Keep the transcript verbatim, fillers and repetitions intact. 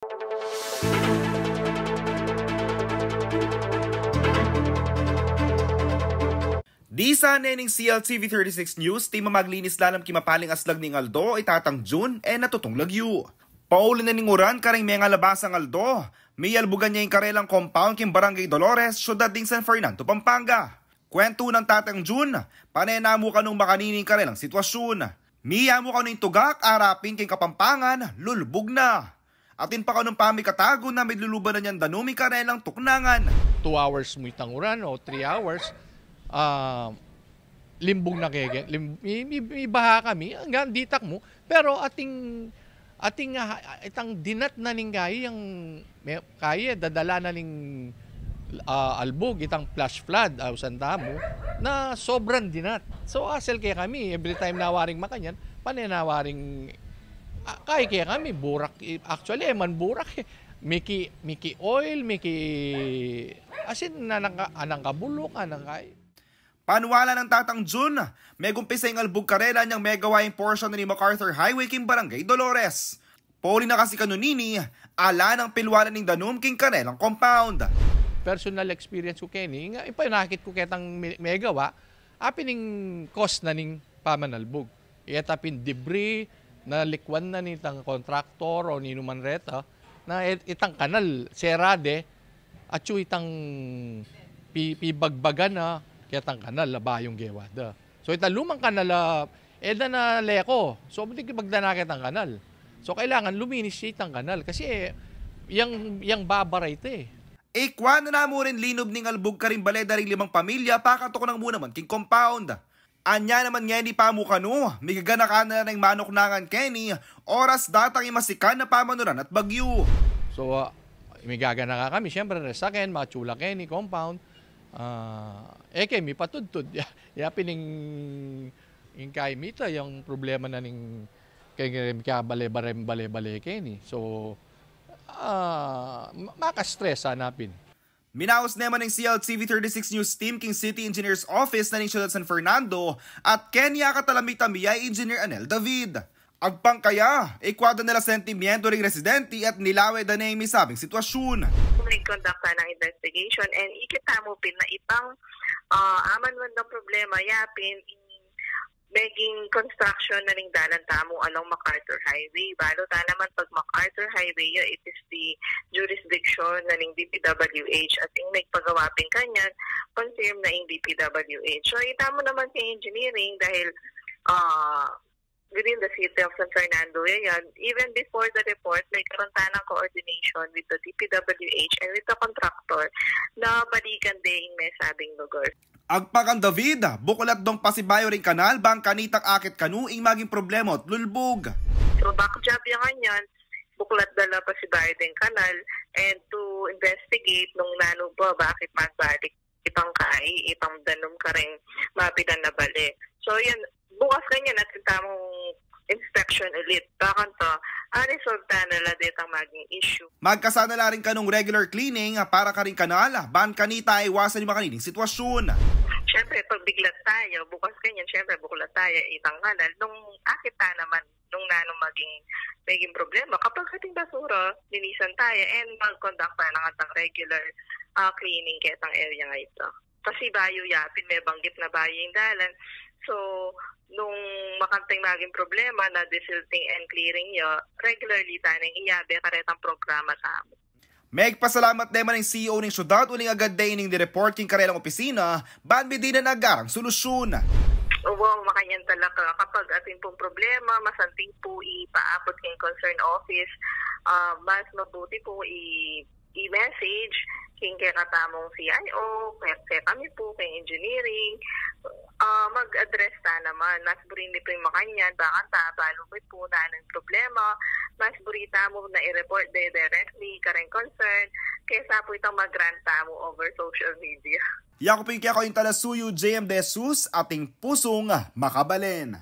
Disan ne ning C L T V thirty-six News Team a maglinis lalam king mapaling aslag ning aldo, itatang June, e na tutung lagyu. Pauli na ning uran kareng mengalabasang aldo, miyalbugan ya ing karelang compound king Barangay Dolores, syudad ning San Fernando, Pampanga. Kwentu nang tatang June, pane na mu kanung makanini ing karelang sitwasyun. Mia mu kanu ing tugak, arapin king Kapampangan, lulbug na. Atin pa kanung pamikatagun na miluluban na neng danum ing karelang tuknangan. Two hours mu itang uran o three hours, ah, limbug na keke, lim, mi, mi, mi baha kami, anggang ditak mu, pero ating, ating, ah, itang dinat na ning kayi, yang me-, kayi, dadala na ning, ah, albug, itang flash flood, ah, usan tamu, na sobrang dinat. So, asel kekami, every time na waring makanyan, pane na waring, ah, kayi kekami, burak, i-, actually, e man burak, e. Miki, miki oil, miki, asin, anang ka-, anang kabulok, anang kayi. Paniwala nang tatang June, megumpisa ing albug karela nyang megawa ing portion na ning MacArthur Highway king Barangay Dolores. Pauli na kasi kanunini, ala nang pilwalan ing danum king karelang compound. Personal experience ku keni, nga ipanakit ku ketang me-, megawa, apin ing cause na ning pamanalbug. Ita pin debris, na likwan na nitang kontraktor o ninu man reta, na it-, itang kanal, serade, atyu itang pi-, pibagbagan na ketang kanal, a bayung gewa da. So, itang lumang kanal, a, e da na leko. So, buti kibagda na ketang kanal. So, kailangan luminis ya itang kanal. Kasi, e, yang, yang babara ita, e. Ikwa na namu rin linub ning albug karing bale da ring limang pamilya, pakatuknang mu naman king compound. Anya naman ngeni pa mu kanu, migaganakan na la ring manuknangan keni, oras datang ing masikan a pamanuran at bagyu. So, ah, migaganaka kami, siyempre, resaken, matsula keni, compound. Ah, e kemi patudtud. Ya, ya pin ing, ing kayi mita, yang problema na ning kaya bale-bale, bale-bale keni. So, ah, ma-, makastress sana pin. Minaus ne man ning C L T V thirty-six News Team king City Engineer's Office na ning Siyudad San Fernando at keni akit a la mita mi ya i Engineer Anel David. Agpang kaya, ikwa da na la sentimiento ring residente at nilawe da ne ing misabing sitwasyun. Nag-conduct na ng investigation and ikit tamu pin na itang, ah, aman man dang problema, ya pin, meging construction na ning dalan tamu along MacArthur Highway. Balu ta naman pag MacArthur Highway ya, it is the jurisdiction na ning D P W H at ing megpagawa pin kanyan, confirm na ing D P W H. So, itamu naman sa engineering dahil, ah, within the city of San Fernando ya yan. Even before the report, nagkaroon tayo ng coordination with the D P W H and with the contractor na balikan din ing mesabing lugar. Agpang kang David, buklat dong pasibayu ring kanal bang kanitang akit kanu ing maging problema at lulbug. So, back job ya ngan yan, buklat da la pasibayu ding kanal and to investigate nung nanu ba, bakit magbalik itang kayi, itang danum kareng mapitan a bale. So, yan, bukas kanyan atin tamung inspection ulit. Bakanta, a-resolve ta na la detang maging issue. Magkasa na la rin kanung regular cleaning para karing kanal, ban kanita iwasan ing makanining sitwasyun. Siyempre, pag biglat tayo, bukas kanyan, siyempre, buklat tayo, itang kanal. Nung akit ta naman, nung nanu maging, maging problema, kapag ating basura, linisan tayo, and mag-conduct tayo ng atang regular, ah, cleaning ketang area nga ita. Kasi bayu ya pin, mebanggit na bayu ing dalan. So, nung makanting maging problema na desilting and clearing ya, regularly tana ing iyabe karetang programa tamu. Megpasalamat ne man ing C E O ning syudad uling agad de ining ni-report king karelang opisina, ban midinan agarang solusyun. Oo, makanyan talaga. Kapag atin pung problema, masanting pu ipaabot king concern office, ah, mas mabuti pu i- i-message king kekatamung C I O, ke-, kekami pu, keng engineering, ah, mag-address ta naman. Mas buri mi pung makanyan, bakanta, balu mi pu nanung problema, mas buri tamu na i-report de directly kareng concern, kesa pu itang mag-rant tamu over social media. Yaku pin keka ing talasuyu, J M De Jesus, ating pusung makabalen.